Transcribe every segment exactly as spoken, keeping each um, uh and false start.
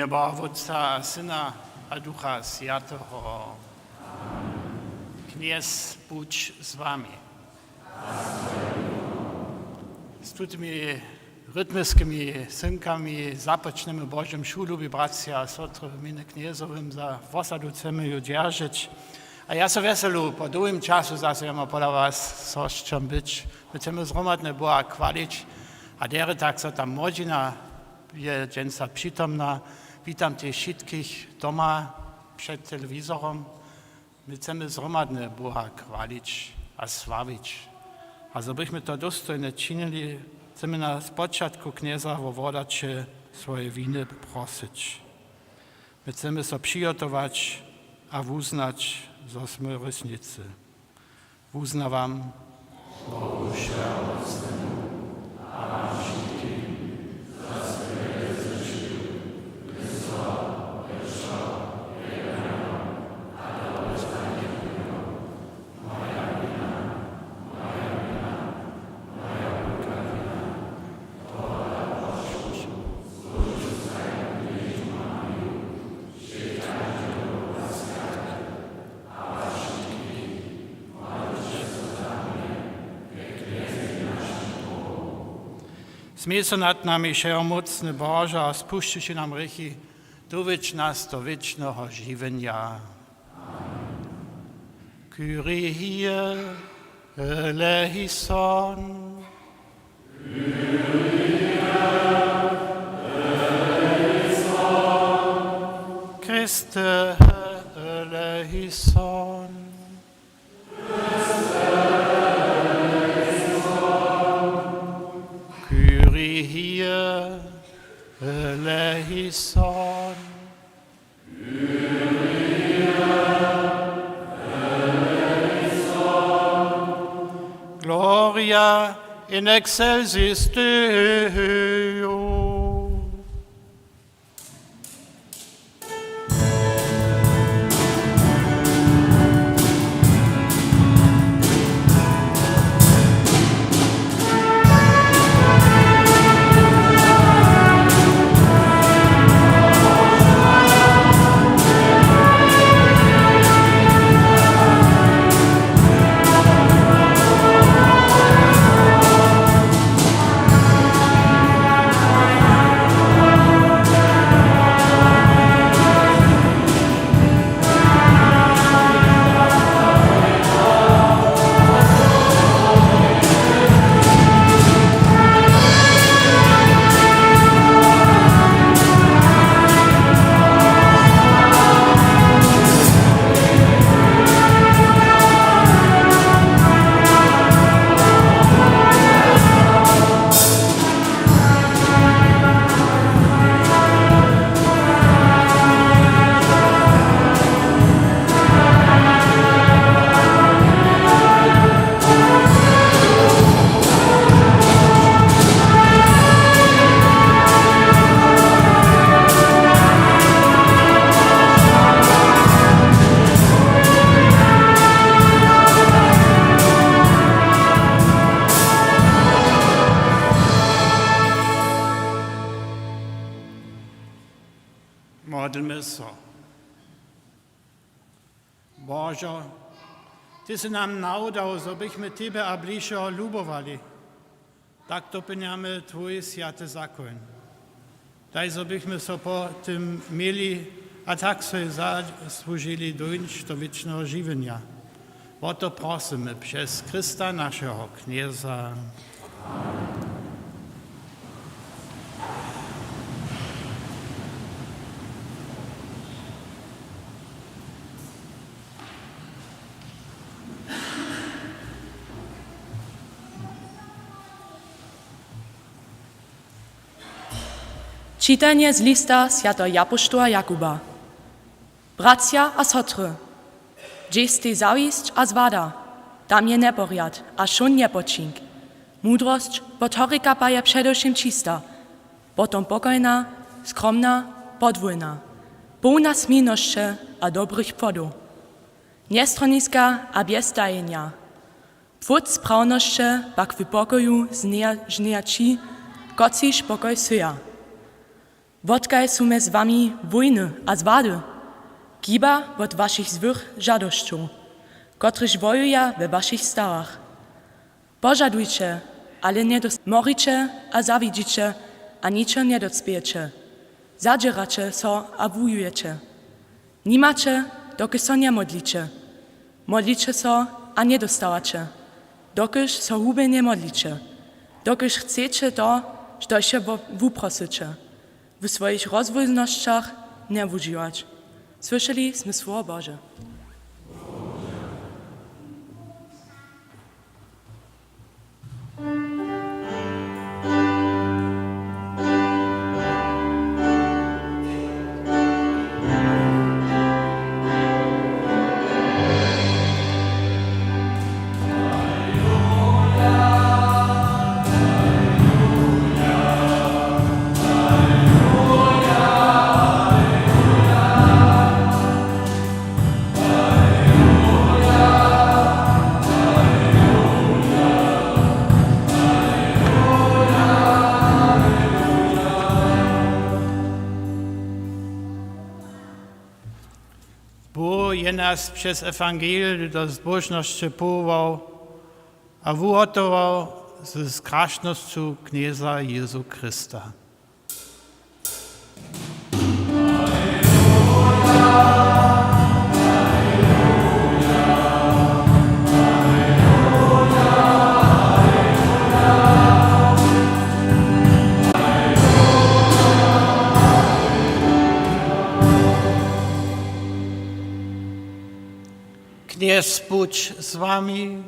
Abo Wótca a Syna a Ducha Swjateho. Knjez budź z wami. Z tutymi rytmiskimi synkami započnjemy Božu mšu, lubi bratřa a sotry, w mjenje Knjezowym za wosadu chcemy ju dźeržeć. A ja so wjeselu po dołhim času zaso jema pola was z hosćom być. My chcemy zhromadnje Boha chwalić a derje tak so ta młodźina je dźensa přitomna. Witam tež wšitkich doma před telewizorom. My chcemy zhromadnje Boha chwalić a sławić. A zo bychmy to dóstojnje činili, chcemy na spočatku Knjeza wo wodaće swoje winy prosyć. My chcemy so přihotować a wuznać, zo smy w rěčnicy. Wuznawam. Smil so nad nami, wšehomócny Božo, a spušćiwši nam hrěchi, dowjedź nas do wěčneho žiwjenja. Kyrie eleison. Christe eleison. Kyrie eleison. Gloria in excelsis Deo. Modlmy so. Božo, ty sy nam nawdał, zo bychmy tebje a bližšeho lubowali. Tak dopyňamy twój swjaty zakoń. Daj, zo bychmy so po tym měli a tak so zasłužili dóńć do wěčneho žiwjenja. Wo to prosymy přez Chrysta, našeho Knjeza. Čitanje z lista swjateho japoštoła Jakuba. Bratřa a sotry, hdźež stej zawisć a zwada, tam je njeporjad a wšón njepočink. Mudrosć, potorika pak je předewšěm čista, potom pokojna, skromna, podwólna, połna smilnosće a dobrych płodow, njestronniska a bjez tajenja. Płód sprawnosće pak w pokoju znježnjeja ći, kotřiž pokoj syja. Wotkaj su mjez wami wójny a zwady? Chiba wot wašich złych žadosćow, kotrež wojuja we wašich starach. Požadujće, ale njedost-, moriće a zawidźiće, a ničo njedospejeće. Zadźěraće so a wujujeće. Nimaće, dokelž so njemodliće. Modliće so a njedostawaće, dokelž so hubjenje modliće, dokelž chceće to, štož je wo-, wuprosyće, w swojich rozwójnosćach njewužiwać. Słyšeli smy Słowo Bože. Bóh je nas přez ewangelium do zbóžnosće powołał a wuhotował z, z krašnosću Knjeza Jezu Chrysta. Knjez budź z wami.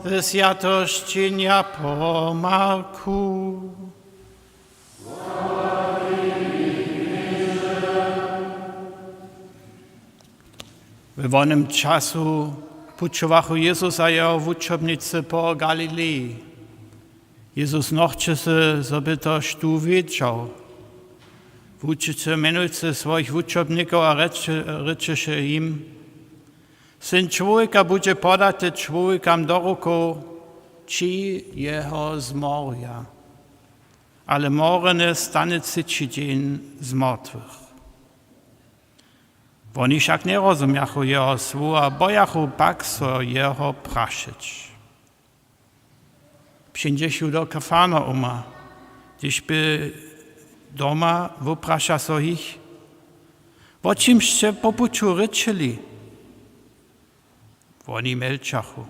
Ze swjatosćenja po Marku. We wonym času pućowachu Jezus a jeho wučobnicy po Galileji. Jezus nochće sy, zo by to štó wědźał. Wučbnicy mjenujcy swojich wučobnikow a rěče-, rěčeše jim: Syn čłowjeka budźe podaty čłowjekam do rukow, ći jeho zmorja. Ale morjeny stany třeći dźeń z mortwych. Woni wšak njerozumjachu jeho słowa, bojachu pak so jeho prašeć. Přińdźechu do Kafarnauma. Hdyž by doma, wupraša so jich: Wo čim sće po puću rěčeli? Woni mjelčachu.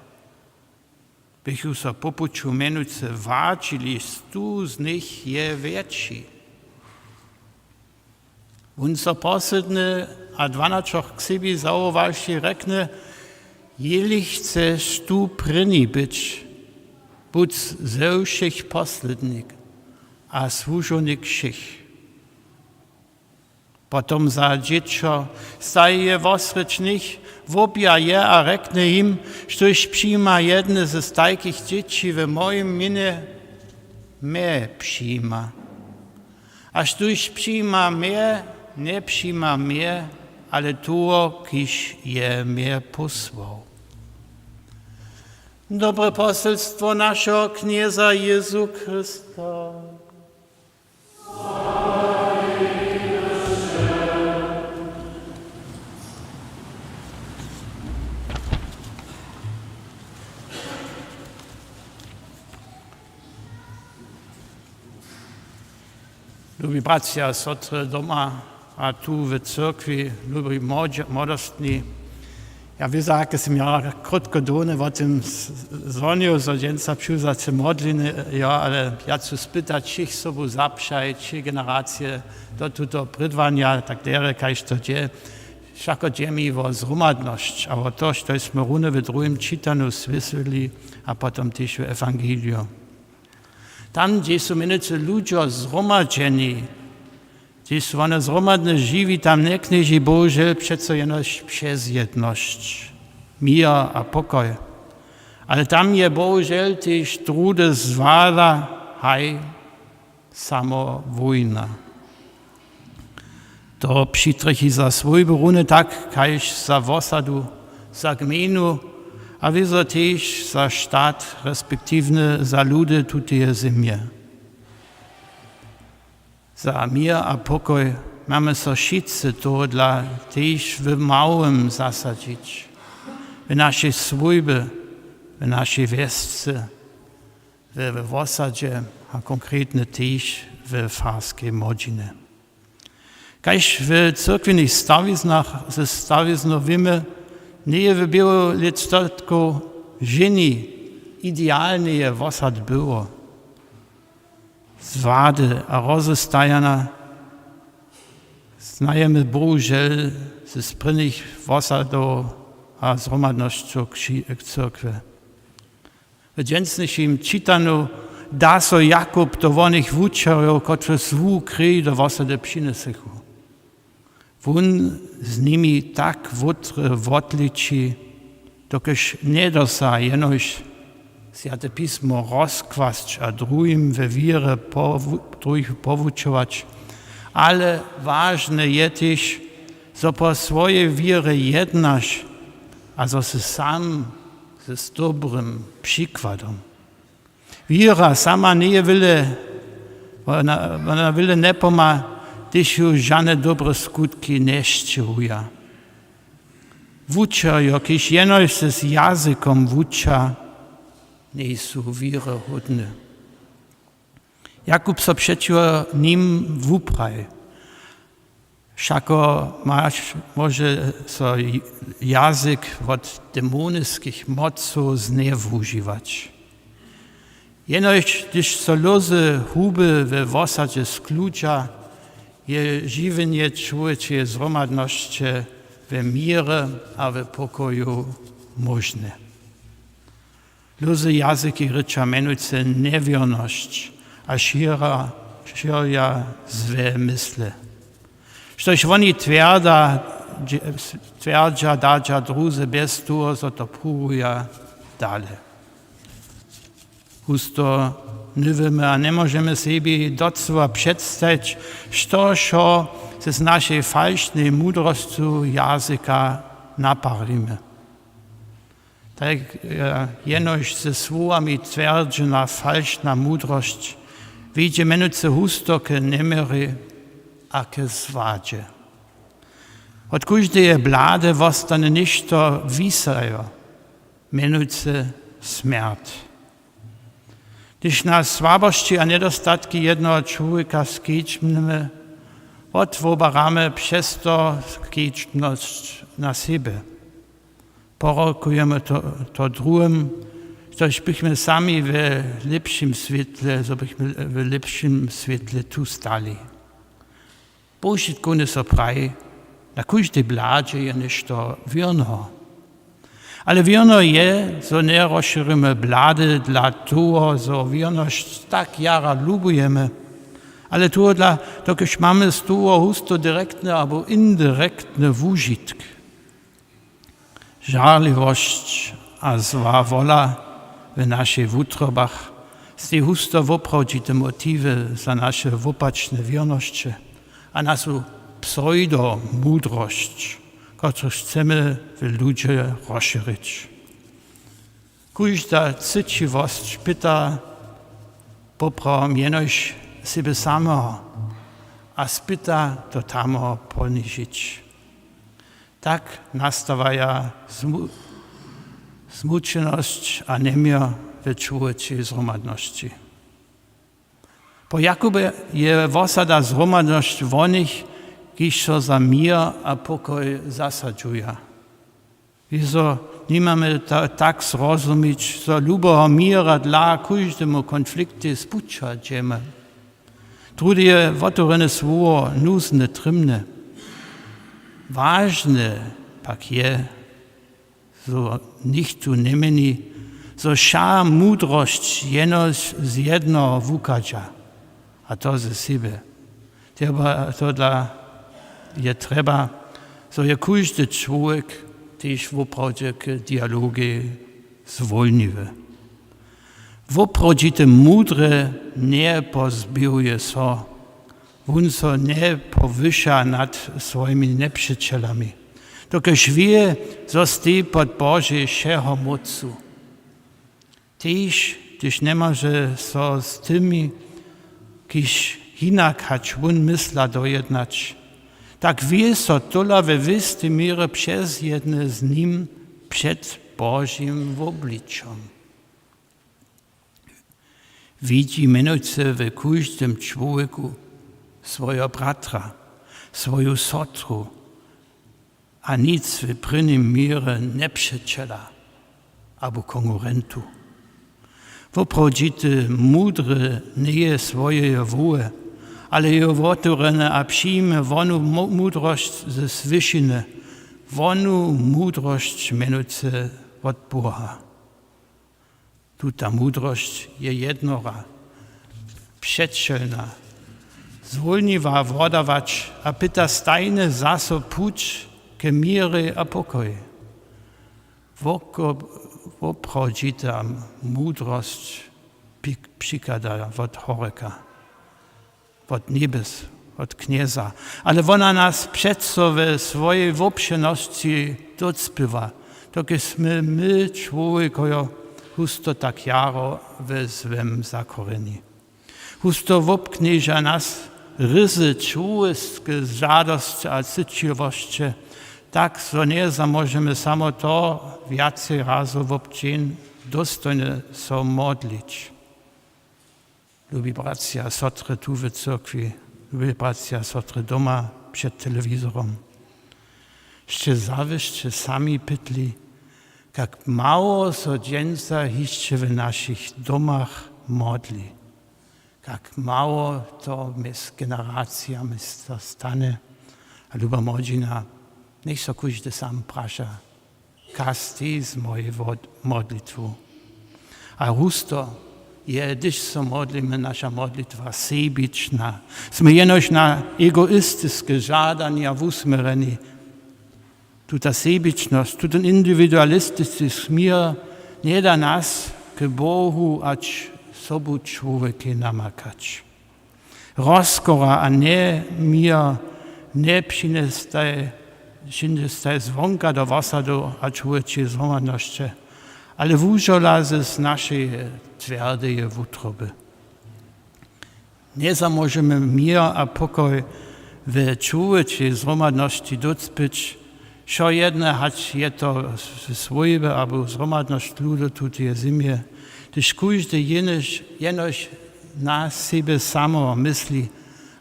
Běchu so po puću mjenujcy wadźili, štó z nich je wjetši. Wón so posydny a dwanaćoch k sebi zawoławši, rjekny: Jeli chceš tu prěni być, budź ze wšěch poslednik a słužownik wšěch. Potom wza dźěćo, staji je wosrjedź nich, wobja je a rjekny jim: Štóž přijima jedne z tajkich dźěći w mojim mjenje, mje přijima. A štóž přijima mje, njepřijima mje, ale toho, kiž je mje pósłał. Dobre poselstwo našeho Knjeza Jezu Chrysta. Lubi bratřa a sotry doma a tu w cyrkwi, lubi młodź-, młodostni. Ja wěza, hake sym ja krótko dołny wo tym z-, z-, zwonił, zo dźensa přiwzaće modliny, jo, ale ja chcu spytać wšěch sobu zapřajić, wšě generacije do tuto prědłanja, tak derje, kaž to dźe. Wšako dźe mi wo zhromadnosć a wo to, što smy runje w druhim čitanju słyšeli a potom tež w ewangeliju. Tam, hdźež su mjenujcy ludźo zhromadźeni, hdźež su wone zhromadne žiwi, tam njeknježi bohužel přeco jenož přez jednosć, měr a pokoj. Ale tam je bohužel tež druhdy zwada, haj, samo wójna. To přitrjechi za swójby runje tak kaž za wosadu, za gmejnu a wězo tež za stat, respektiwnje za ludy tuteje zemje. Za měr a pokoj mamy so wšitcy tohodla tež w małym zasadźić, w našej swójbje, w našej wjesce, we, we wosadźe a konkretnje tež we farskej młodźinje. Kaž w cyrkwjenych stawiznach ze stawiznow wěmy, njeje w běhu lětstatkow ženi idealneje wosad było. Zwady a rozestajana znajemy bohužel z prěnich wosadow a zhromadnosćow k cyrkwje. W dźensnišim čitanu da so Jakub do wonych wučerjow, kotřiž złu krej do wosady přinjesechu. Wón z nimi tak wótry wotliči, dokelž njedosa jenož Swjate pismo rozkłasć a druhim we wěrje powu-, druhich powučować, ale wažne je tež, zo po swojej wěrje jednaš a zo sy sam z dobrym přikładom. Wěra sama njeje wjele, wona, wona wjele njepomha, hdyž ju žane dobre skutki njesćěhuja. Wučerjo, kiž jenož z jazykom wuča, njejsu wěryhódne. Jakub so přećiwo nim wupraji. Wšako maš, móže so j-, jazyk wot demoniskich mocow znjewužiwać. Jenož hdyž so lózy huby we wosadźe skludźa, je žiwjenje čłowječeje zhromadnosće we měrje a we pokoju móžne. Lózy jazyki rěča mjenujcy njewěrnosć a šěra, šěrja złe mysle. Štož woni twjerda, dźe-, twjerdźa, dadźa druzy bjez toho, zo to pruwuja dale. Husto njewymy a njemóžemy sebi docyła předstajić, što wšo z našej falšnej mudrosću jazyka naparimy. Tak, e, jenož ze słowami twjerdźena falšna mudrosć wjedźe mjenujcy husto k njeměrjej a k zwadźe. Wot kóždeje blady wostanje něšto wisajo, mjenujcy smjert. Hdyž na słabosći a njedostatki jednoho čłowjeka skedźbnjemy, wotwobaramy přez to skedźbnosć na sebje. Porokujemy to, to druhim, štož bychmy sami we lěpšim swětle, zo bychmy we lěpšim swětle tu stali. Powšitkowny so praji, na kóždej bladźe je něšto wěrneho. Ale wěrno je, zo njerozšěrimy blady dla toho, zo wěrnosć tak jara lubujemy, ale tohodla, dokelž mamy z toho husto direktny abo indirektny wužitk. Žarliwosć a zła wola w našich wutrobach stej husto woprawdźite motiwy za naše wopačne wěrnosće a našu pseudomudrosć, kotruž chcemy w ludźe rozšěrić. Kóžda cyćiwosć pyta poprawom jenož sebje sameho a spyta to tamo ponižić. Tak nastawaja zmu-, zmućenosć a njeměr w čłowječej zhromadnosći. Po Jakubje je wosada zhromadnosć wonych, kiž so za měr a pokoj zasadźuja. Hižo nimamy ta-, tak zrozumić, zo lubeho měra dla kóždemu konfliktej spućadźemy. Druhdy je wotewrjene słowo nuzne, trimne. Wažne pak je, zo nichtó njeměni, zo wša mudrosć jenož z jednoho wuchadźa, a to ze sebje. Tohodla je trjeba, zo je kóždy čłowjek tež woprawdźe k dialogej zwólniwy. Woprawdźite mudre njepozběhuje so, wón so njepowyša nad swojimi njepřećelami, dokelž wě, zo stej pod Božej wšehomócu. Tež hdyž njemóže so z tymi, kiž hinak hač wón mysla dojednać, tak wě so tola we wěstej měrje přezjedne z nim před Božim wobličom. Widźi mjenujcy we kóždym čłowjeku swojeho bratra, swoju sotru a nic w prěnim měrje njepřećela abo konkurentu. Woprawdźity mudry njeje swojeje wołe, ale je wotewrjeny a přijimy wonu mudrosć ze swyšiny, wonu mudrosć mjenujcy wot Boha. Tuta mudrosć je jednora, přećelna, zwólniwa wodawać a pyta stajnje zaso puć ke měrjej a pokoj. Woprawdźita mudrosć přichada wot horjeka, wot njebjes, wot Knjeza. Ale wona nas přeco we swojej wobšěrnosći docpěwa, dokelž smy my čłowjekojo husto tak jaro we złym zakorjeni. Husto wobknježa nas ryzy čłowjeske žadosće a cyćiwosće, tak zo njezamóžemy samo to wjacej razow wobdźeń dóstojnje so modlić. Lubi bratři a sotry tu w cyrkwi, lubi bratři a sotry doma před telewizorom, sće zawěsće sami pytli, kak mało so dźensa hišće w našich domach modli, kak mało to mjez generacijami stane. A luba młodźina, njech so kóždy sam praša, kaž steji z mojej modlitwu? A husto je, hdyž so modlimy, naša modlitwa sebična. Smy jenož na egoistiske žadanja wusměrjeni. Tuta sebičnosć, tutón individualistiski směr nje da nas k Bohu hač sobu čłowjekej namakać. Rozkora a njeměr njepřińdźestaj zwonka do wosadow a čłowječeje zhromadnosće, ale wužola z našeje twjerdeje wutroby. Njezamóžemy měr a pokoj w čłowječej zhromadnosći dócpěć, wšojedne, hač je to swójby abo zhromadnosć ludu tuteje zymje, hdyž kóždy jenož na sebje samo mysli.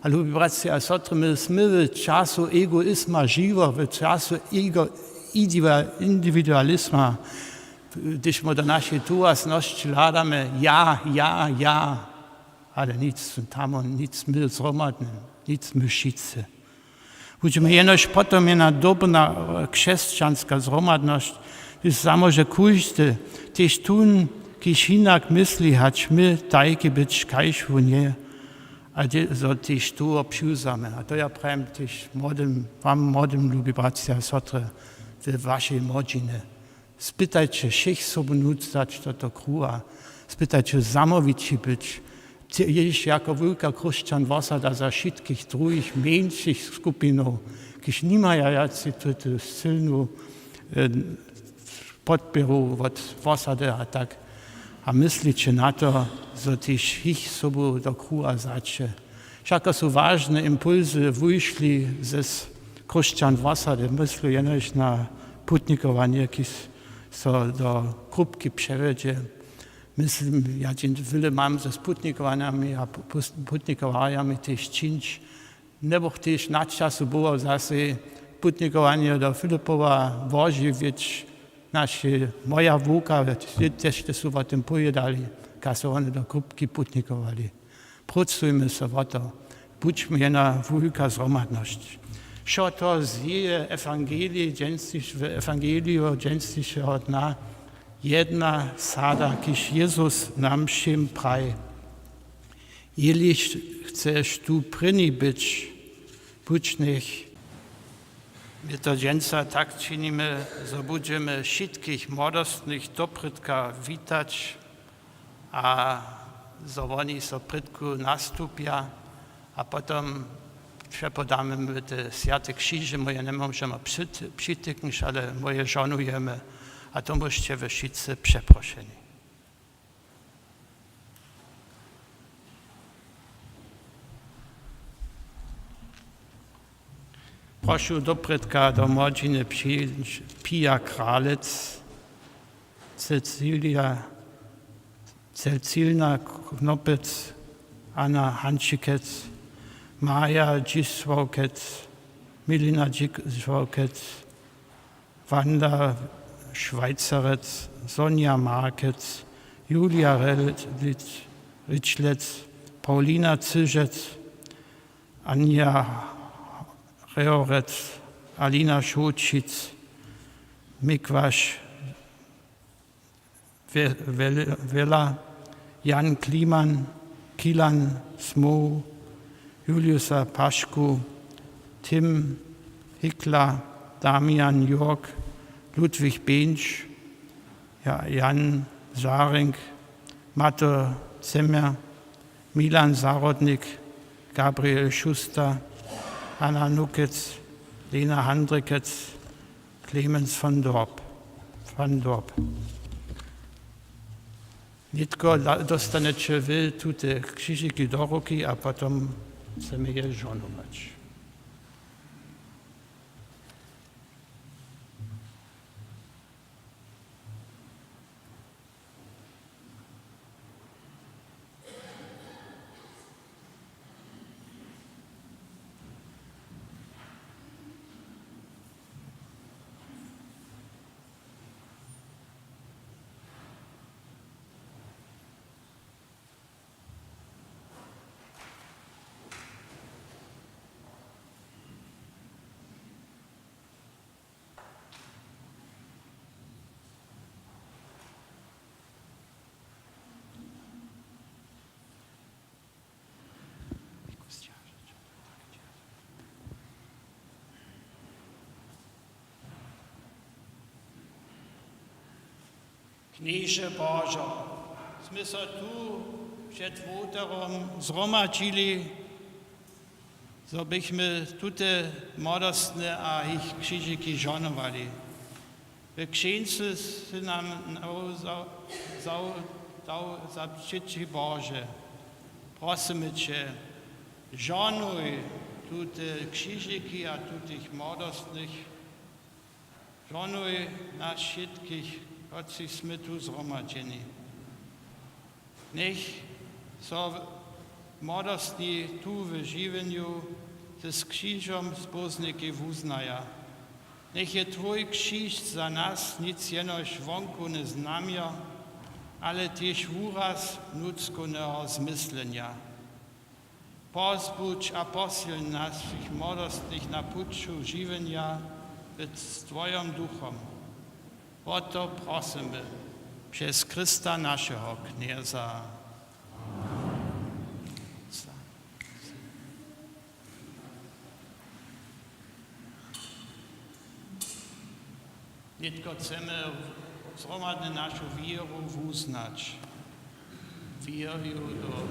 A lubi bratři a sotry, my smy w času egoizma žiwo, w času individualizma, hdyž my do našej tuwasnosći hladamy ja, ja, ja, ale nic tam, nic my zhromadne, nic my wšitcy. Budźemy jenož potom jena dobrna křesćanska zhromadnosć, hdyž zamóže kóždy, tež tón, kiž hinak mysli hač my, tajki być kaž wón je, a zo tež toho přiwzamy. A to ja prajim tež młodym, wam młodym, lubi bratři a sotry, we wašej młodźinje. Spytajće wšěch sobu nutř dać do toho kruha. Spytajće zamołwići być. Tež jako wulka Chróšćan wosada za wšitkich druhich mjeńšich skupinow, kiž nimaja wjace tutu sylnu podpěru wot wosady a tak. A mysliće na to, zo tež jich sobu do kruha wzaće. Wšako su wažne impulsy wušli z Chróšćan wosady, myslu jenož na putnikowanje, kiž so do krupki přewjedźe. Myslim, ja dźeń wjele mam z putnikowanjami a putnikowarjami tež čińć. Njebuch tež na času bywał zaso putnikowanje do Filipowa, Łožiwjec, naše, moja wulka, tež te su wo tym powědali, kaž su wone do krupki putnikowali. Prócujmy so wo to, budźmy jena wulka zhromadnosć. Wšo to zjeje ewangelij, w ewangeliju dźensnišeho dna jedna sada, kiž Jezus nam wšěm praji: Jeliž chceš tu prěni być, budź njech. My to dźensa tak činimy, zo budźemy wšitkich młodostnych doprědka witać a zo woni so prědku nastupja a potom přepodamy my te swjate křiže, my je njemóžemy přityknyć, ale my je žohnujemy a to móžeće wy wšitcy přeprošeni. Prošu doprědka do młodźiny Pija Kralec, Cecilija, Cecilna Knopec, Anna Hančikec, Maja Dźišławkec, Milina Dźišławkec, Wanda Šwajcarec, Sonja Markec, Julia Rel-, Ričlec, Paulina Cyžec, Anja Rehorec, Alina Šołćic, Mikłaś Wela, Jan Kliman, Kilan Smoł, Juliusa Pašku, Tim Hikla, Damian Jork, Ludwig Benč, Jan Zarink, Mato Zemmer, Milan Zahrodnik, Gabriel Schuster, Hanna Nukec, Lena Handrikec, Clemens von Dorp. Nětko dostaneće wy tute křižiki do ruki a potom chcemy je žohnować. Knježe Božo, smy so tu před wołtarjom zhromadźili, zo bychmy tute młodostne a jich křižiki žohnowali. W ksińcu sy nam dał za přeći, Bože. Prosymy će, žohnuj tute křižiki a tutych młodostnych, žohnuj nas wšitkich, kotřiž smy tu zhromadźeni. Njech so młodostni tu w žiwjenju z křižom spózniki wuznaja. Njech je twój křiž za nas nic jenož wonkowne znamjo, ale tež wuraz nutřkowneho zmyslenja. Pozbudź a posylń nas wšěch młodostnych na puću žiwjenja z twojim duchom. Wo to prosymy přez Chrysta, našeho Knjeza. Nětko chcemy zhromadnje našu wěru wuznać. Wěrju do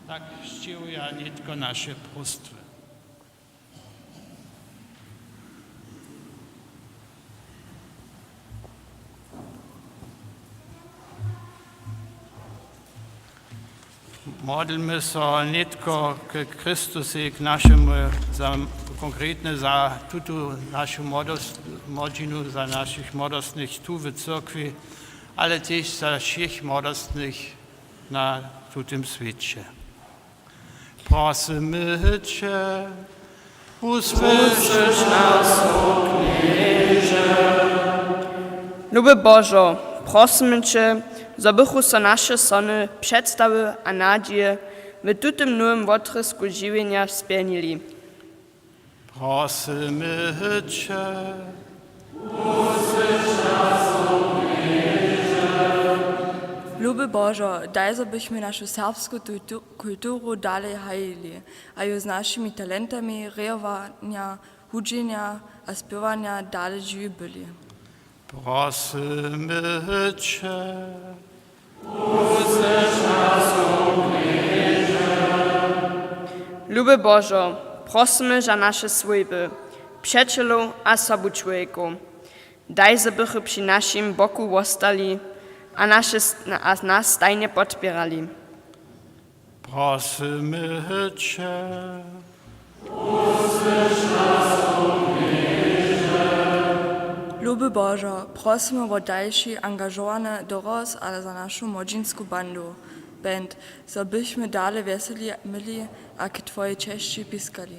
Tak sćěhuja nětko naše próstwy. Modlmy so nětko k Chrystusej, k našemu, za, konkretnje za tutu našu młodosć, młodźinu, za našich młodostnych tu w cyrkwi, ale tež za wšěch młodostnych na tutym swěće. Prosymy će, wusłyš nas, o Knježe. Luby Božo, prosymy će, zo bychu so naše sony, předstawy a nadźije w tutym nowym wotrězku žiwjenja spjelnili. Prosymy će. Luby Božo, daj, zo bychmy našu serbsku kultu-, kulturu dalej hajili a ju z našimi talentami rejowanja, hudźenja a spěwanja dalej žiwi byli. Prosymy će. Luby Božo, prosymy za naše swójby, přećelow a sobučłowjekow. Daj, zo bychu při našim boku wostali a naše st-, a nas stajnje podpěrali. Prosymy će. Luby Božo, prosymy wo dalši angažowany dorost a za našu młodźinsku bandu, band, zo bychmy dale wjeseli myli a k twojej česći piskali.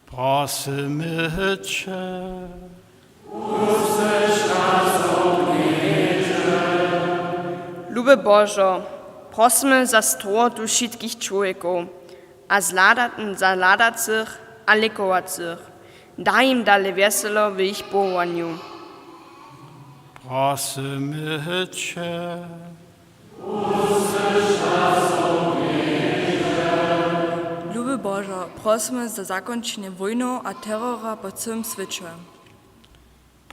Prosymy će. Luby Božo, prosymy za strowotu wšitkich čłowjekow a zhlada-, za hladacych a lěkowacych. Daj jim dale wjeselo w jich powołanju. Prosymy će. Luby Božo, prosymy za zakónčenje wójnow a terora po cyłym swěće.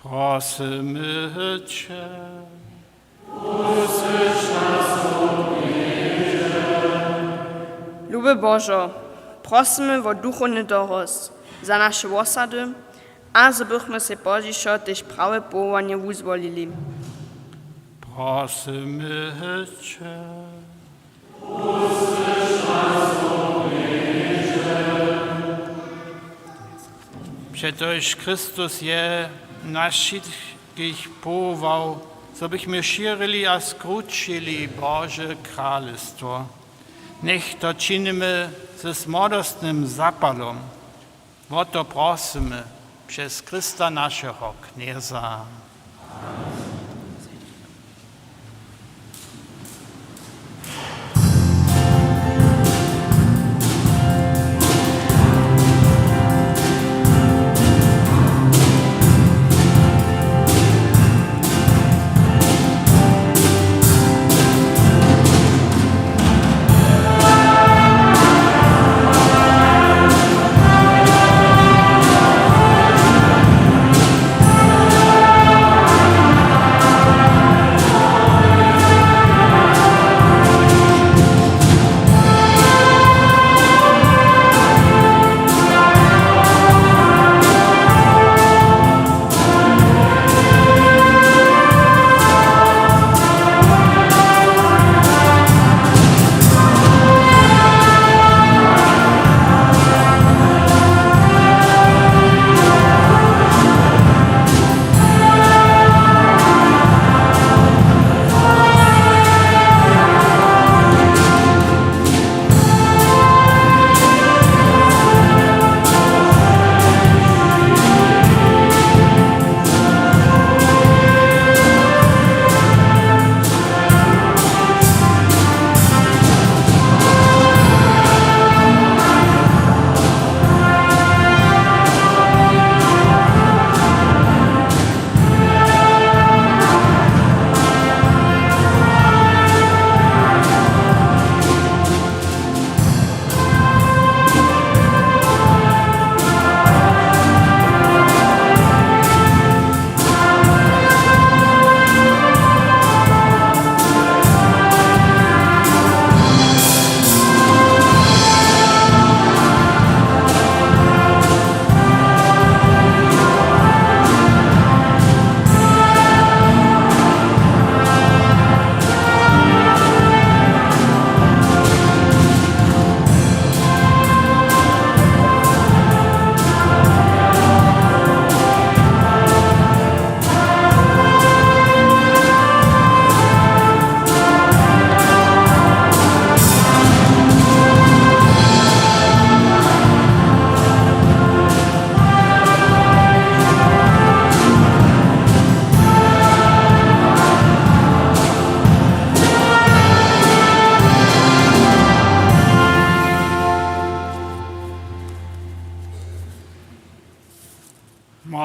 Prosymy će. Luby Božo, prosymy wo duchowny dorost za naše wosady a zo bychmy sej pozdźišo tež prawe powołanje wuzwolili. Prosymy će. Přetož Chrystus je nas wšitkich powołał, zo bychmy šěrili a skrućili Bože kralestwo. Njech to činimy ze smłodostnym zapalom. Wo to prosymy přez Chrysta, našeho Knjeza.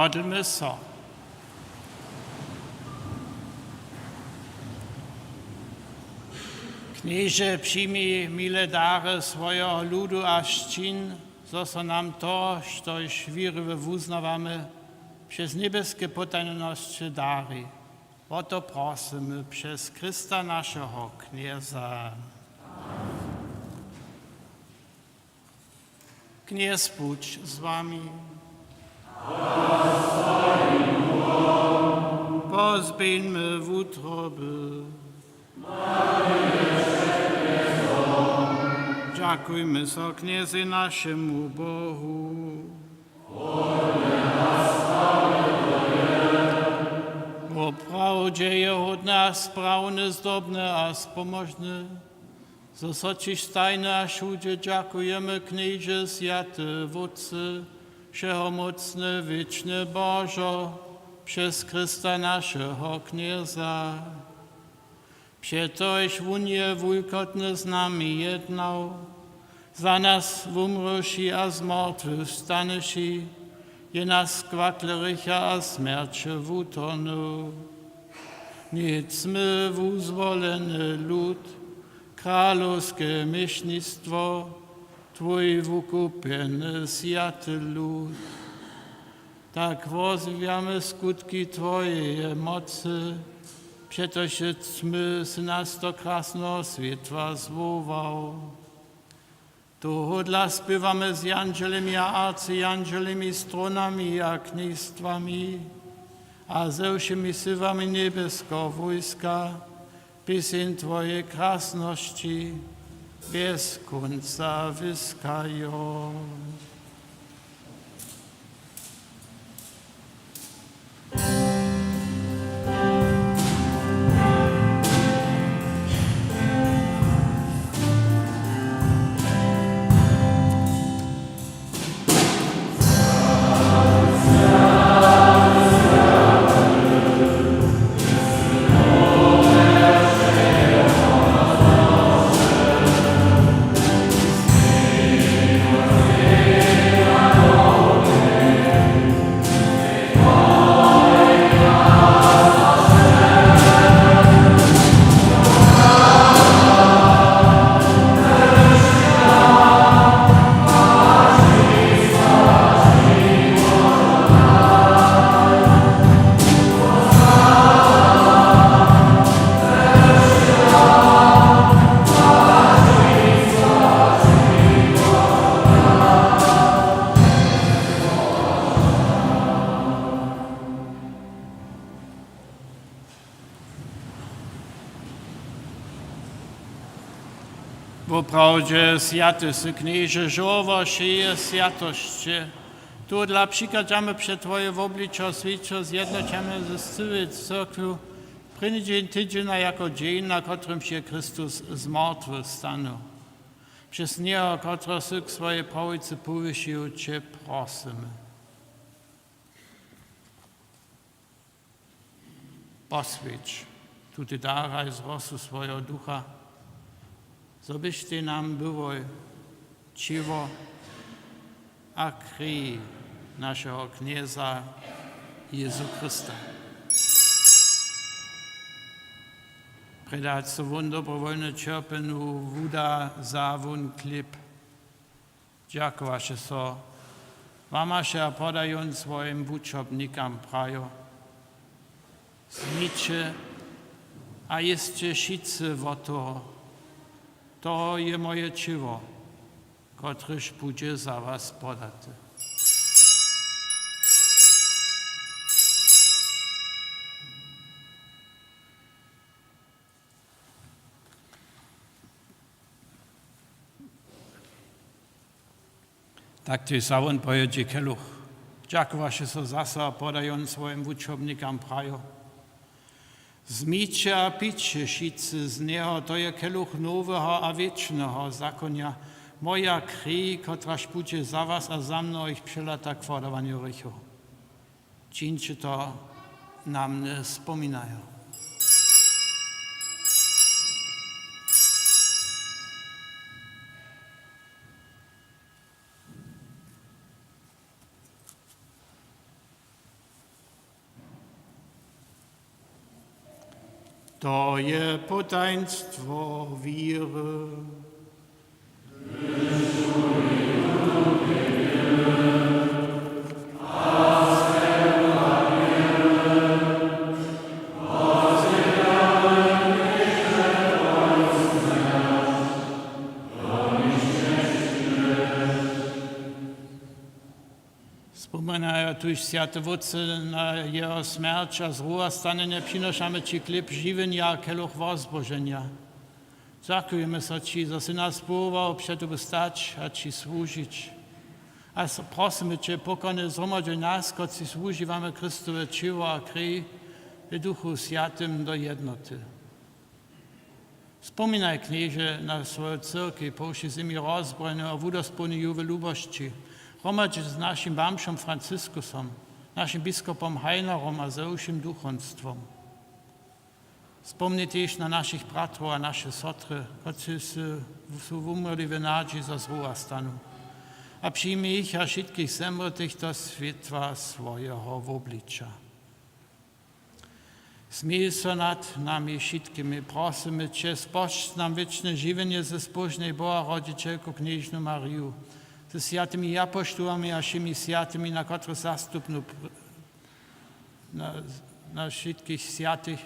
Módlmy so. Knježe, přijmi mile dary swojeho ludu a sčin, zo so nam to, štož wěriwy wuznawamy, přez njebjeske potajnosće dari. Wo to prosymy přez Chrysta, našeho Knjeza. Knjez budź z wami. Pozběhńmy wutroby. Dźakujmy so Knjezej, našemu Bohu. Woprawdźe je hódne a sprawne, zdobne a spomožne, zo so ći stajnje a wšudźe dźakujemy, Knježe, swjaty Wótče, wšehomócny, wěčny Božo, přez Chrysta, našeho Knjeza. Přetož wón je wulkotnje z nami jednał, za nas wumrěwši a z mortwych wstaneši, je nas z kwakle hrěcha a smjerće wutorhnył. Nic smy wuzwoleny lud, kralowske měšnictwo, twój wukupjeny swjaty lud. Tak wozjewjamy skutki twojeje mocy, přetož smy sy nas do krasneho swětła zwołał. Tohodla spěwamy z jandźelemi a arcjandźelemi, trónami a knjejstwami a ze wšěmi sylami njebjeskeho wójska pěseń twojeje krasnosći bjez kónca wyskajo. Woprawdźe swjaty sy, Knježe, žórło wšeje swjatosće. Tohodla přichadźamy před twoje wobličo swěćo zjednoćene z cyłej cyrkwju, prěni dźeń tydźenja jako dźeń, na kotrymž je Chrystus z mortwych stanył. Přez njeho, kotrehož sy k swojej prawicy powyšił, će prosymy. Poswjeć tute daraj z rosu swojeho Ducha, zo byštej nam byłoj ćěło a krej našeho Knjeza Jezu Chrysta. Prjedy hač so wón dobrowolnje ćerpjenju wuda, wza wón chlěb, dźakowaše so, łamaše a poda jón swojim wučobnikam, prajo: Wzmiće a jěsće wšitcy wot toho. To je moje ćěło, kotrež budźe za was podate. Tak tež za wón pojědźe keluch. Dźakowaše so zaso a poda jón swojim wučobnikam, prajo: Wzmiće a piće wšitcy z njeho, to je keluch noweho a wěčneho zakonja, moja krej, kotraž budźe za was a za mnohich přelata k wodawanju hrěchow. Čińće to na mnje spominajo. To je potajnstwo wěry. Spominajo tuž, swjaty Wótče, na jeho smjerć a z rowa stanjenje přinošamy ći chlěb žiwjenja a keluch wozboženja. Dźakujemy so ći, zo sy nas powołał před tobu stać a ći słužić. A s-, prosymy će, pokornje zhromadźuj nas, kotřiž wužiwamy Chrystowe ćěło a krej, w Duchu Swjatym do jednoty. Spominaj, Knježe, na swoju cyrkej po wšej zemi rozbrojenu a wudospołni ju w lubosći, hromadźe z našim bamžom Franciskusom, našim biskopom Heinerom a ze wšěm duchowstwom. Spomni tež na našich bratrow a naše sotry, kotřiž su, su wumrli w nadźiji, zo z rowa stanu. A přijmi jich a wšitkich zemrětych do swětła swojeho wobliča. Smil so nad nami wšitkimi, prosymy će, spožč nam wěčne žiwjenje ze spožnej Boha rodźićelku knježnu Mariju, ze swjatymi apoštołami a wšěmi swjatymi, na kotrychž zastupnu pr-, na, na wšitkich swjatych,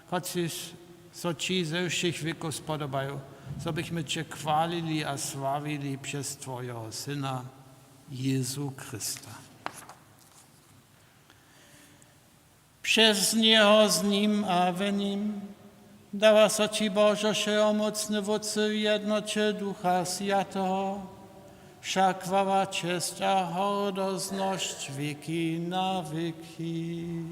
kotřiž so ći ze wšěch wěkow spodobaju, zo bychmy će chwalili a sławili přez twojeho Syna, Jezu Chrysta. Přez njeho, z nim a w nim dawa so ći, Božo wšehomócny Wótče, w jednoće Ducha Swjateho, wša chwała, česć a hordoznosć wěki na wěki.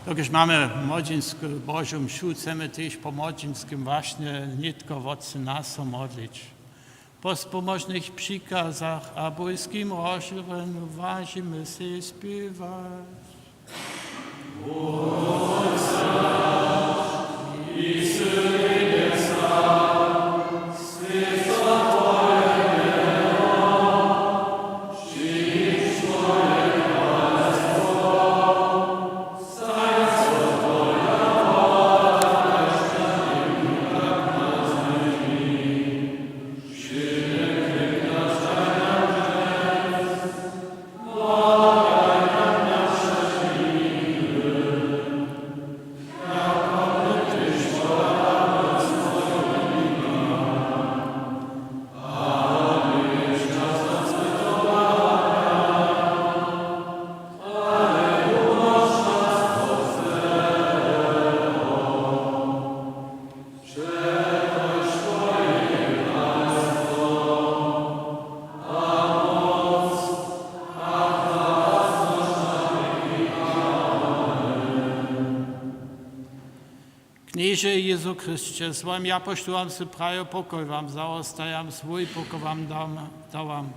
Dokelž mamy młodźińsku Božu mšu, chcemy tež po młodźińskim wašnje nětko Wótče nas so modlić. Po spomožnych přikazach a bójskim rozšěrjenju wažimy sej spěwać. Knježe Jezu Chrysće, swojim apoštołam sy prajił: Pokoj wam dawam, swój pokoj wam dam, dawam.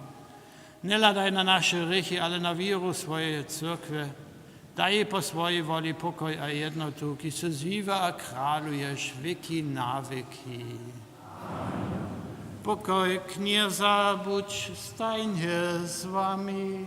Njehladaj na naše hrěchi, ale na wěru swojeje cyrkwje. Daj po swojej woli pokoj a jednotu, kiž sy žiwy a kraluješ wěki na wěki. Pokoj Knjeza budź stajnje z wami.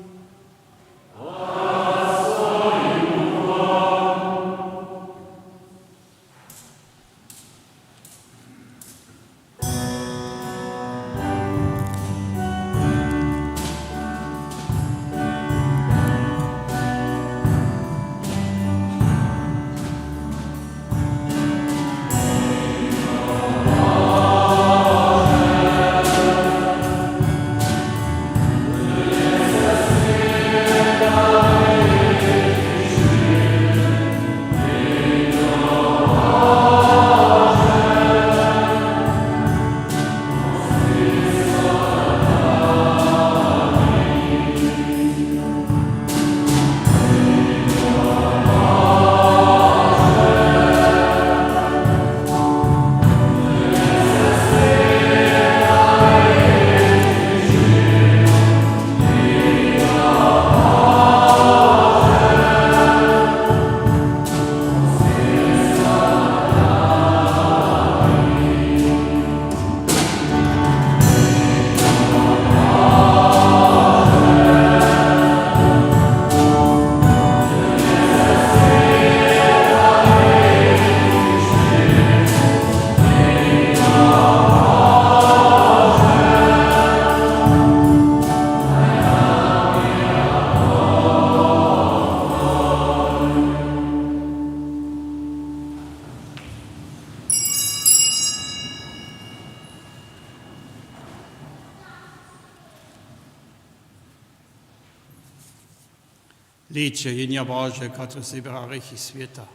Hlejće, Jěnjo Bože, kotrež zběra hrěchi swěta.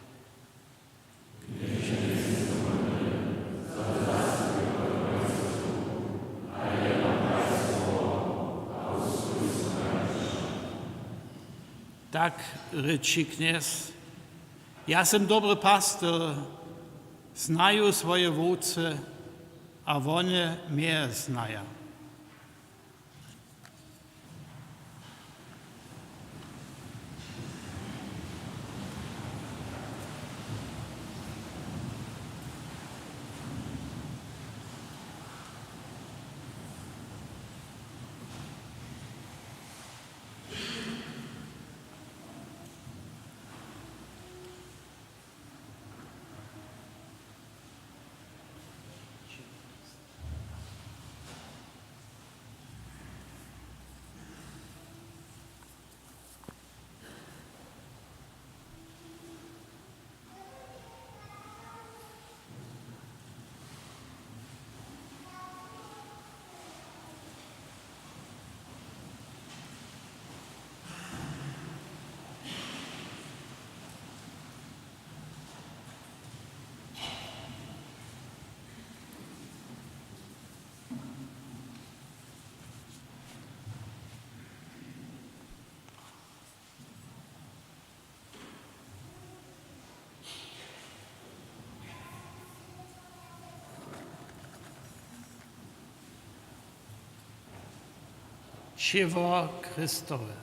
Tak rěči Knjez: Ja sym dobry pastyr, znaju swoje wowce a wone mje znaja. Ćěło Christowe.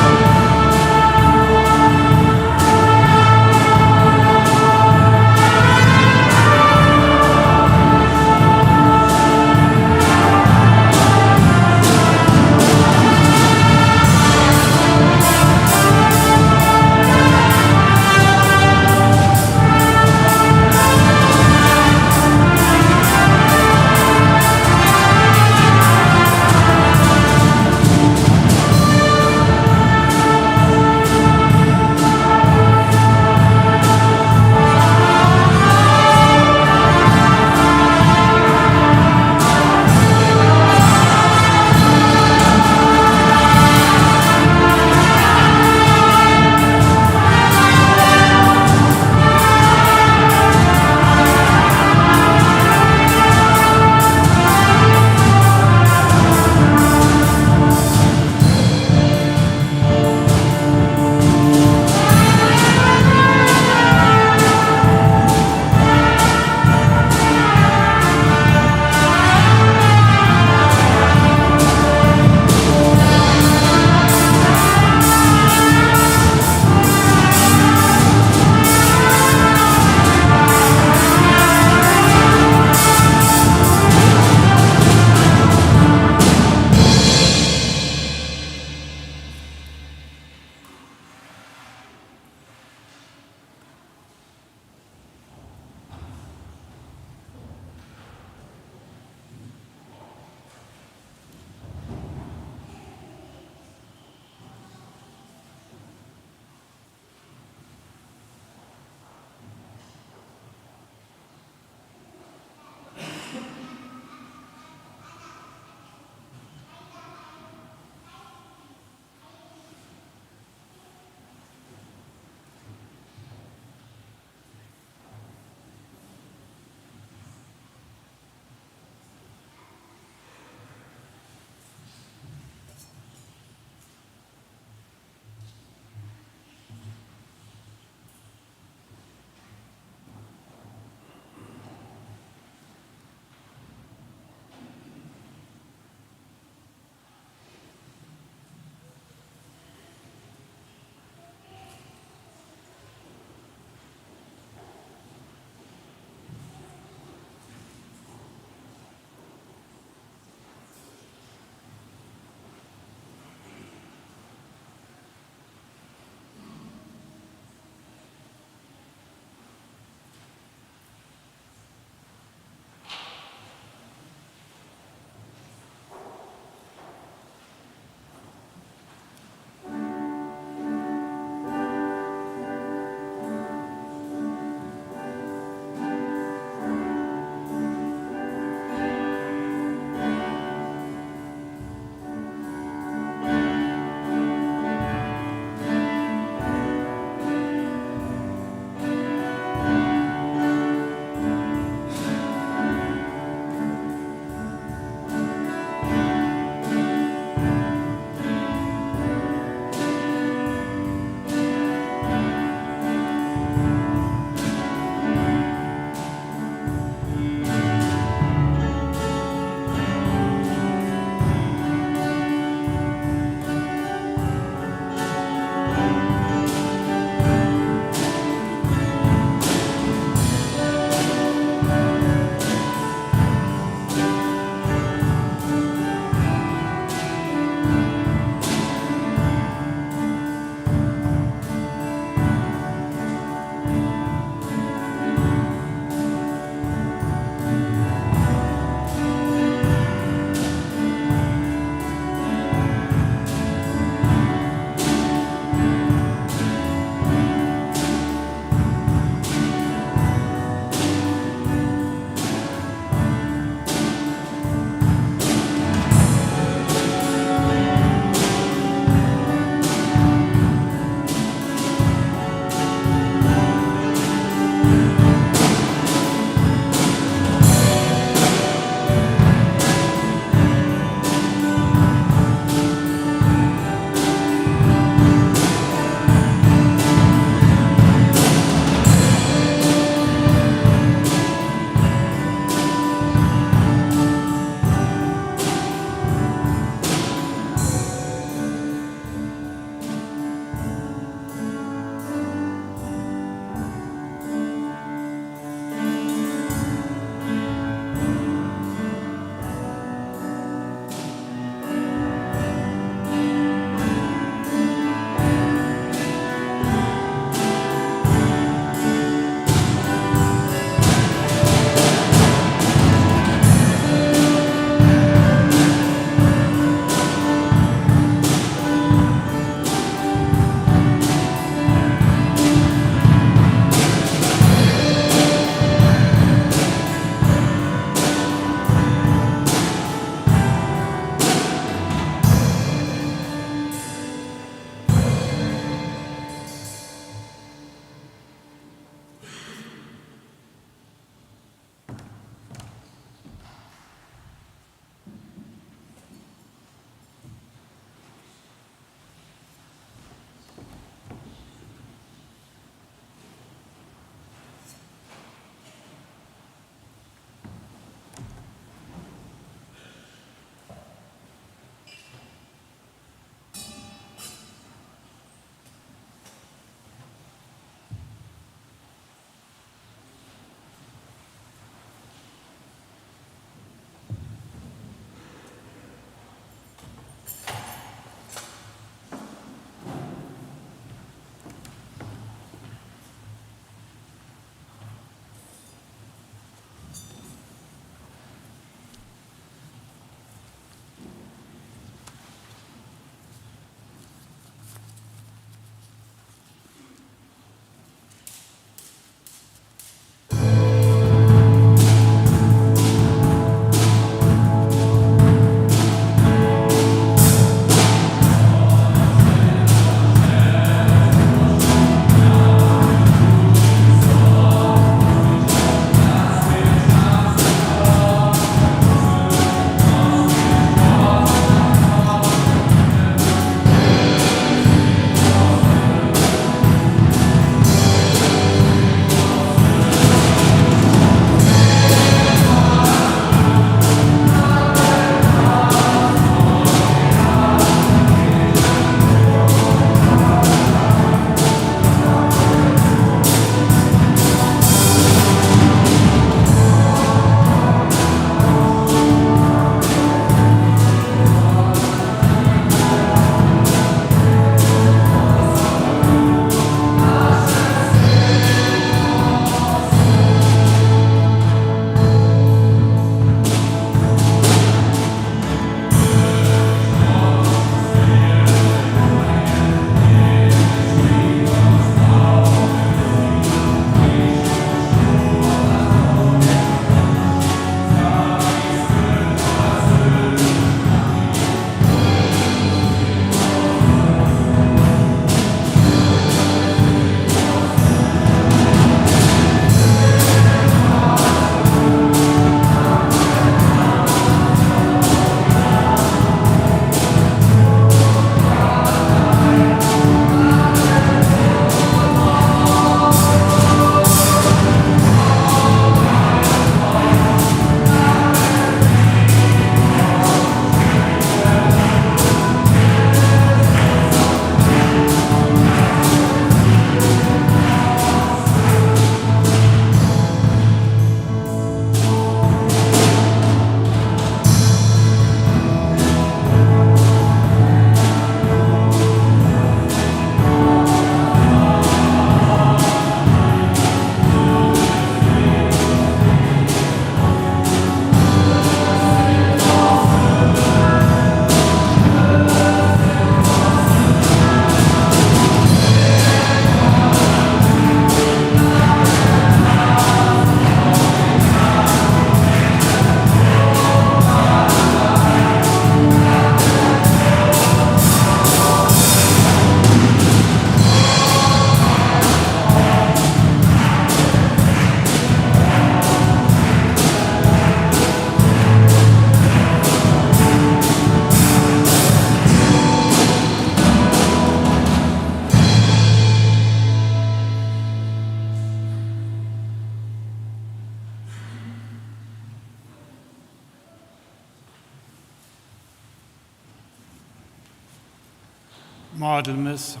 Modlmy so.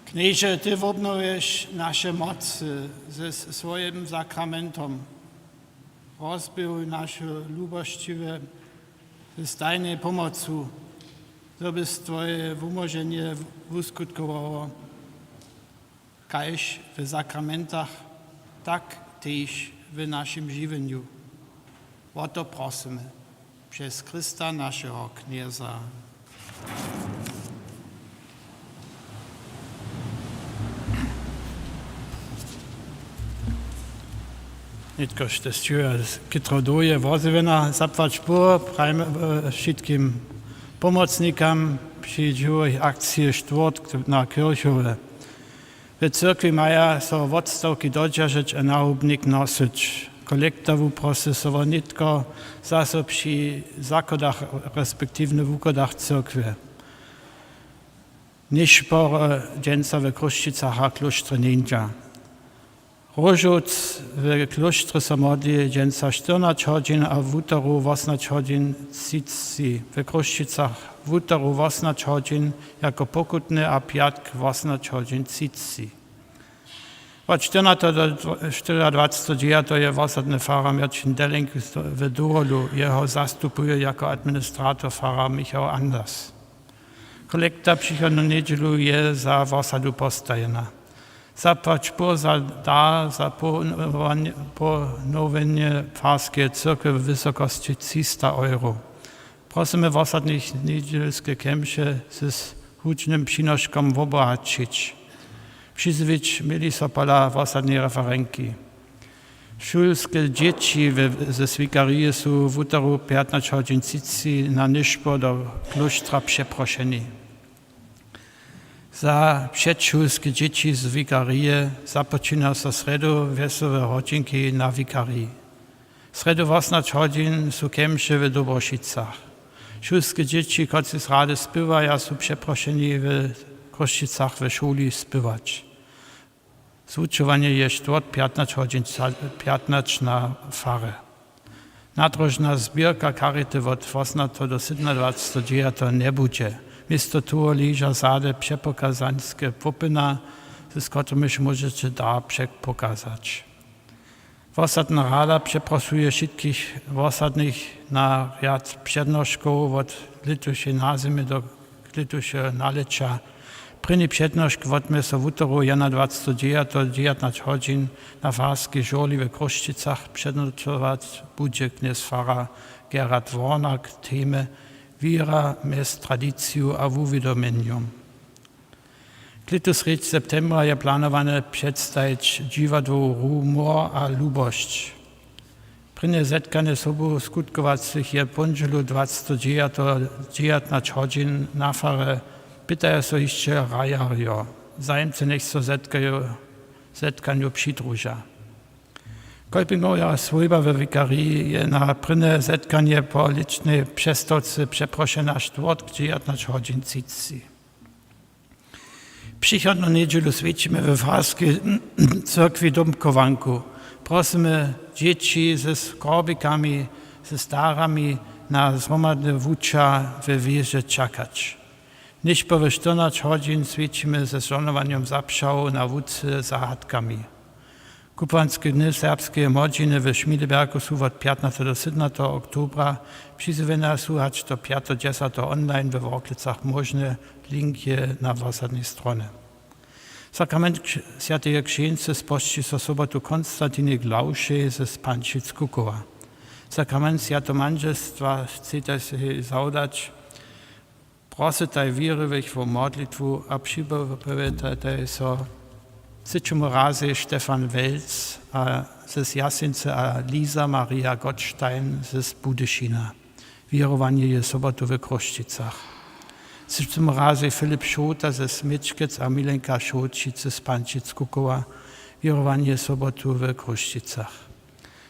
Knježe, ty wobnowješ naše mocy ze swojim sakramentom. Rozběhuj naše lubosćiwe ze stajnej pomocu, zo by twoje wumoženje wuskutkowało, kaž w sakramentach, tak tež w našim žiwjenju. Wo to prosymy přez Chrysta, našeho Knjeza. Nětko šće sćěła, chytro dołho wozjewjena, zapłać Bóh, prajmy, e, wšitkim pomocnikam při dźěłach akcije Štwórtk na Kirchhofje. W cyrkwi maja so wotstawki dodźeržeć a nahubnik nosyć. Kolekta wuprosy so wo nětko zaso při zakładach respektiwnje wukładach cyrkwje. Něšpor, e, dźensa w Chrósćicach a klóštrje njeńdźa. Róžowc w klóštrje so modli dźensa štyrnaće hodźin a wutoru wosomnaće hodźin třiceći. W Chrósćicach wutoru wosomnaće hodźin jako pokutny a pjatk wosomnaće hodźin třiceći. Wot štyrnaće do štyrjadwacetego dźewjateho je wosadny farar Měrćin Delling w Dowolu. Jeho zastupuje jako administrator farar Michał Anders. Kolekta přichodnu njedźelu je za wosadu postajena. Zapłać Bóh za dar za ponowan-, ponowjenje farskeje cyrkwje w wysokosći třista euro. Prosymy wosadnych njedźelske kemše z hudźbnym přinoškom wobohaćić. Přizwić měli so pola wosadneje referenki. Šulske dźěći we, ze swikarije su wutoru pjatnaće hodźin třiceći na něšpor do klóštra přeprošeni. Za předšulske dźěći z wikarije započina so srjedu wjesołe hodźinki na wikariji. Srjedu wosomnaće hodźin su kemše w Dobrošicach. Šulske dźěći, kotřiž rady spěwaja, su přeprošeni w Chrósćicach we šuli spěwać. Zwučowanje je štwórtk pjatnaće hodźin třa-, pjatnaće na farje. Nadróžna zběrka charity wot wosomnaće do sydomadwacetego dźewjateho njebudźe. Město toho leža zady přepokazańske płopyna, z kotrymiž móžeće dar přepokazać. Wosadna rada přeprošuje wšitkich wosadnych na rjad přednoškow wot lětušej nazimy do lětušeho nalěća. Prěni přednošk wotmě so wutoru jedenadwacetego dźewjateho dźewjatnaće hodźin na farskej žurli w Chrósćicach přednošować budźe knjez farar Gerhard Worner k temje Wěra mjez tradiciju a wuwědomjenjom. Klětu srjedź septembra je planowane předstajić dźiwadłowu hru Mor a lubosć. Prěnje zetkanje sobu skutkowacych je póndźelu dwacetego dźewjateho dźewjatnaće hodźin na farje. Pytaja so hišće hrajerjo. Zajimcy njech so zetkajo, zetkanju přidruža. Kolpingowa swójba we wikariji je na prěnje zetkanje po lěćnej přestawce přeprošena štwórtk dźewjatnaće hodźin třiceći. Přichodnu njedźelu swjećimy we farskej cyrkwi domchowanku. Prosymy dźěći ze skorbikami, ze starami na zhromadne wuča we wěže čakać. Něšpor we štyrnaće hodźin swjećimy ze žohnowanjom zapřahow na wutře za hadkami. Kubłanske dny serbskeje młodźiny w Schmiedebergu su wot pjatnateho do sydomnateho oktobra. Přizjewjenja su hač do pjateho dźesateho online we Worklecach móžne, link je na wosadnej stronje. Sakrament kř-, swjateje křćeńcy spožči so sobotu Konstantinje Glawšej z Pančic-Kukowa. Sakrament swjateho mandźelstwa chcetaj sej zawdać. Prosytaj wěriwych wo modlitwu a připowědajtaj so třećemu razej Stefan Welc a z Jaseńcy a Lisa Maria Gottstein z Budyšina. Wěrowanje je sobotu w Chrósćicach. Třećemu razej Filip Šołta z Měčkec a Milenka Šołćic z Pančic-Kukowa. Wěrowanje je sobotu w Chrósćicach.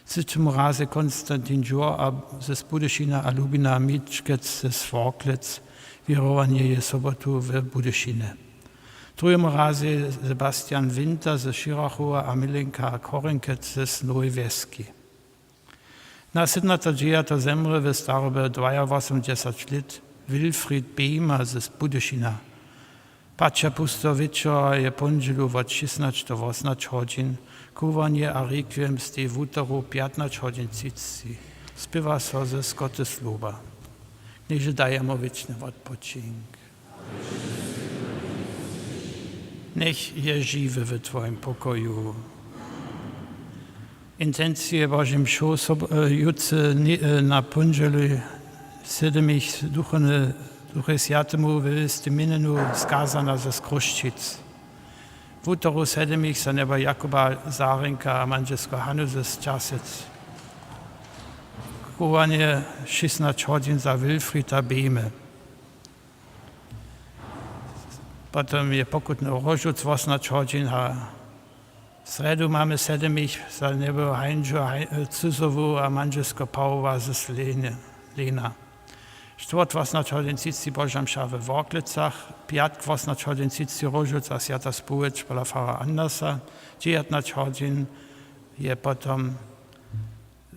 Třećemu razej Konstantin Dźur a z Budyšina a Lubina Měčkec z Worklec. Wěrowanje je sobotu w Budyšinje. Druhim razej Sebastian Winter ze Šěrachowa a Milenka Korinkec z Nowej Wjeski. Na sydomnaćeho dźewjateho zemrě w starobje dwajawosomdźesać lět Wilfried Behmer z Budyšina. Paća pusteho wječora je póndźelu wot šěsnaće do wosomnaće hodźin chowanje a rekwiem stej wutoru pjatnaće hodźin třiceći. Spěwa so ze Skotyslowa. Knježe, daj jemu wěčny wotpočink. Njech je žiwy w twojim pokoju. Intencije Božej mšow sob-, e, jutře ni-, e, na póndźelu sedmich duchowne, Duchej Swjatemu we wěstim měnjenju skazana ze Chrósćic. Wutoru sedmich za njeba Jakuba Zarinka a mandźelskeho Hanu ze Časec. Chowanje šěsnaće hodźin za Wilfrieda Behme. Potom je pokutny róžuc wosomnaće hodźin a w srjedu mamy sedmich za njeba Hańžu Haj-, Cyzowu a mandźelskeho Pawoła z Lejny, Lejna. Štwórtk wosomnaće hodźin třiceći Boža mša we Worklecach, pjatk wosomnaće hodźin třiceći róžuc a swjata społeč pola fara Andersa, dźewjatnaće hodźin je potom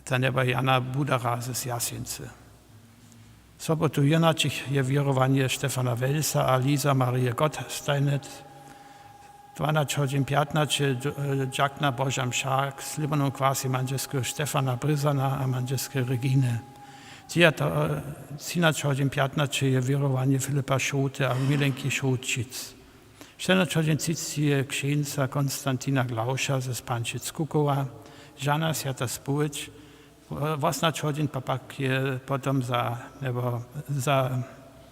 za njeba Jana Budara z Jasjeńcy. Sobotu jěnaćich je wěrowanje Štefana Welsa a Lisa Marije Gottsteinet. Dwanaće hodźin pjatnaće dź-, e, dźakna Boža mša k slěbornym kwasej mandźelskeho Štefana Bryzana a mandźelskeje Reginy. Třijato-, e, třinaće hodźin pjatnaće je wěrowanje Filipa Šołty a Milenki Šołćic. Štyrnaće hodźin třiceći je křćeńca Konstantina Glauša ze Spančic Kukowa, Žana Swjata Społeč, wosomnaće hodźin pa pak je potom za, nebo za,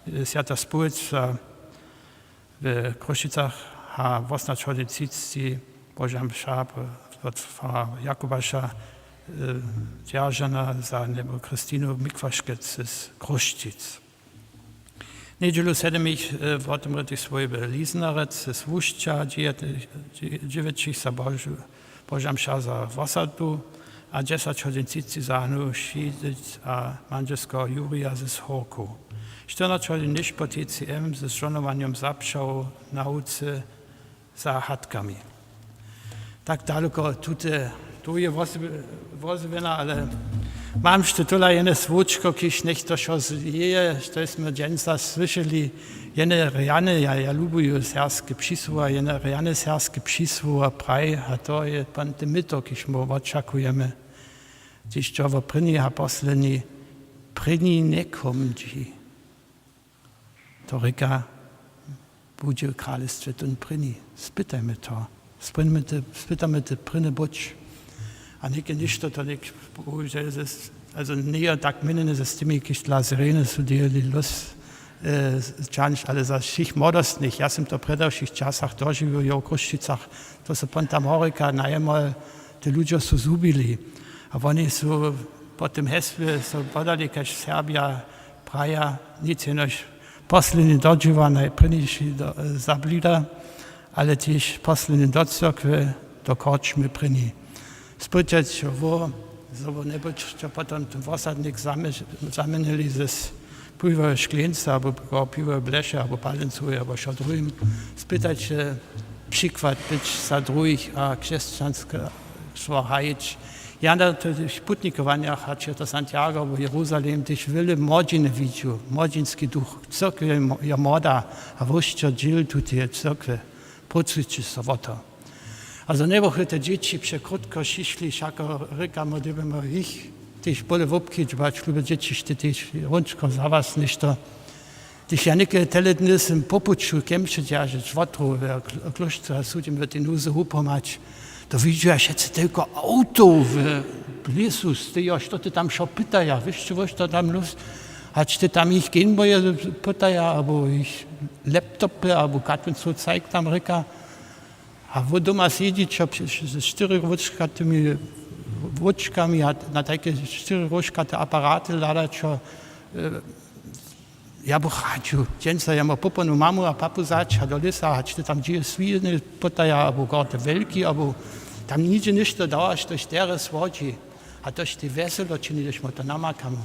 e, Swjata Społeč za, w Chrósćicach a wosomnaće hodźin třiceći Boža mša p-, wot fara Jakubaša, e, dźeržana za, nebo Christinu Mikwaškec z Chrósćic. Njedźelu sedmich, e, wotomrětych swójby Liznarec z Łušća, dźewjatych, dźe-, dźewjećich za Božu-, Boža mša za wosadu a dźesać hodźin třiceći za Hanu Šidec a mandźelskeho Jurija z Horkow. Štyrnaće hodźin něšpor T C M ze žohnowanjom zapřałow na hucy za hatkami. Tak daloko tute, tu je woz-, wozwěna, ale mam šte tola jene słódčko, kiž něchto wšo zjeje, što smy dźensa słyšeli, jene rjane, ja, ja lubuju serbske přisłowa, jene rjane serbske přisłowa praj, a to je pan te myto, kiž mu wočakujemy. Hdyž to wo prěni a posledni, prěni njekomdźi. To rěka, budźe w kralestwje tón prěni. Spytajmy to. Spytajmy te, spytajmy te prěny budź. A něke něšto to něk, bohužel, ze, also njeje tak měnjene ze z tymi, kiž dla Sireny su dźělili lós, e, čanč, ale za wšěch młodostnych. Ja sym to w předewšěch časach dožiwił, jo, w Chrósćicach. To su ponta Morika najemoj, te ludźo su zhubili. A woni su po tym hesłje so podali, kaž Serbja praja, nic jenož posledni dodźiwa, najprěnjši do, zablida, ale tež posledni do cyrkwje, do korčmy prěni. Spytać wo, zo wo njebyć to potom ten wosadnik zamje-, zamjenili z piwowe škleńce, abo go piwowe bleše, abo palencowej, abo wšo druhim. Spytać se, přikład być za druhich a křesćanstwo hajić. Ja na tych putnikowanjach, hač je to Santiago abo Jeruzalem, tež wjele młodźiny widźu, młodźinski duch. Cyrkwa je mo-, je młoda a wósće dźěl tuteje cyrkwje. Prócujće so wo to. A zo njebychu te dźěći překrótko šišli, wšako rěkamy, dyrbimy jich tež bóle wobkedźbać, lube dźěći, šte tež hrónčko za was něšto. Hdyž ja něke tele dny sym po puću kemše dźeržeć, wotrowy a kl-, klóštra sudźim w tej nuzy hupomać, to widźu ja wšetcy telko awtow w lěsu stejo, što te tam wšo pytaja, wěsće wo što tam lós, hač te tam jich Gameboye pytaja, abo jich laptopy, abo katyncow cajk tam rěka. A wót doma sedźić, a při-, ze štyri róžkatymi wóčkami a na tajke štyri róžkate aparaty hladaćo, e, ja bych radźił, dźensa ja móhł popolnu mamu a papu wzać a do lěsa, hač te tam dźije swiny pytaja, abo gorte wjelki, abo tam nihdźe něšto dawaš, to štyri słodźi. A to šte wjeselo čini, hdyž my to namakamy.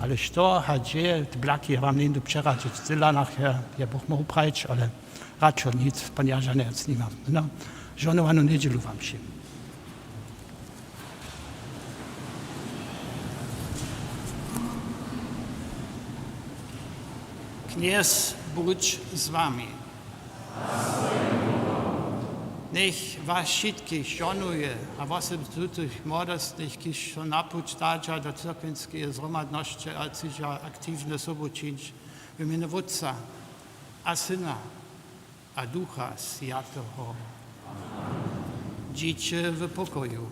Ale što, hač je, te blaki, ja wam njejdu přeradźeć, w Dylanach je, je bych móhł prajić, ale Radšo nic, pan Jarženec, nimam. No, žohnowanu njedźelu wam wšěm. Knjez budź z wami. Njech was wšitkich žohnuje a wosebje tutych młodostnych, kiž so na puć dadźa do cyrkwinskeje zhromadnosće a chcedźa aktiwnje sobu čińć, w mjenje Wótca a Syna a Ducha Swjateho. Dźiće w pokoju.